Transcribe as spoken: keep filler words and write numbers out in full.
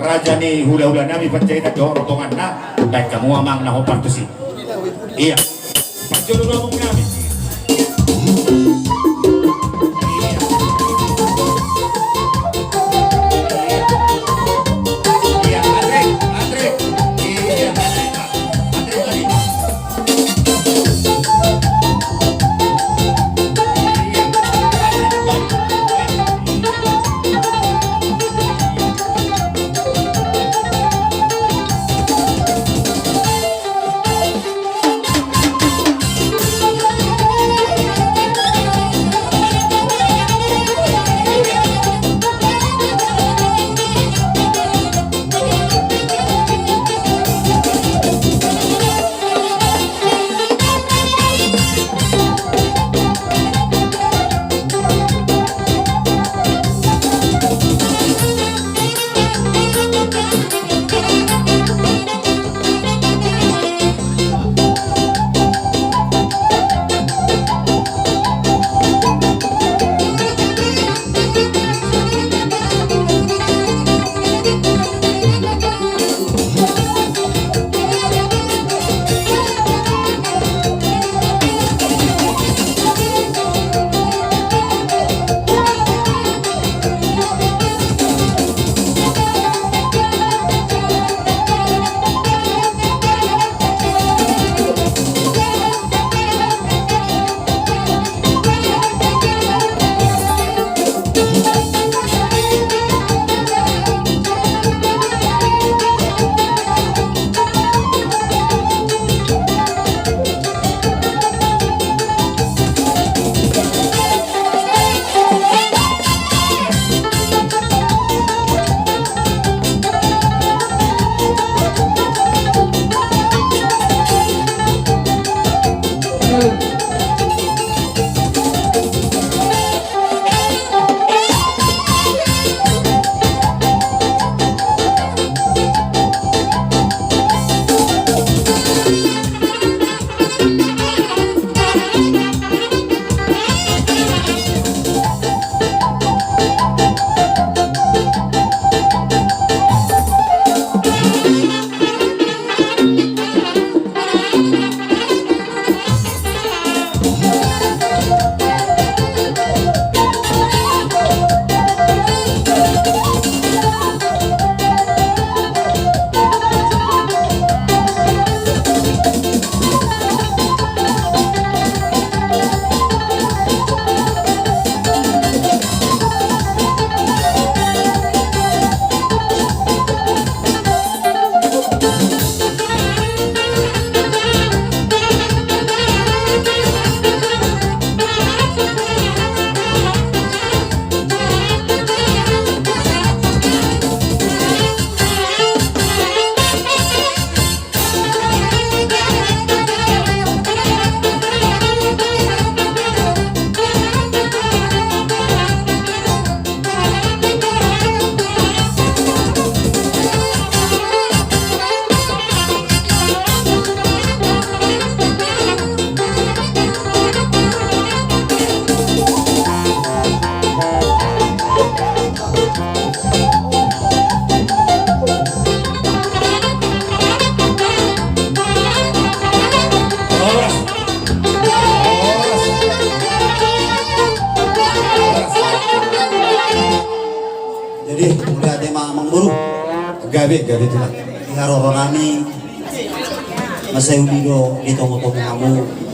Raja ni hulahula nami Panjaitan dohot rombonganna, baen hamu amang na hombar tusi. Ia. Parjolo do amang nami. Ia. Ia, Andre, Andre. Ia, Andre. Andre tadi. Jadi, mauliate ma amangboru. Gabe, gabe tulang. Di haroro nami, masa uli do di tongatonga hamu.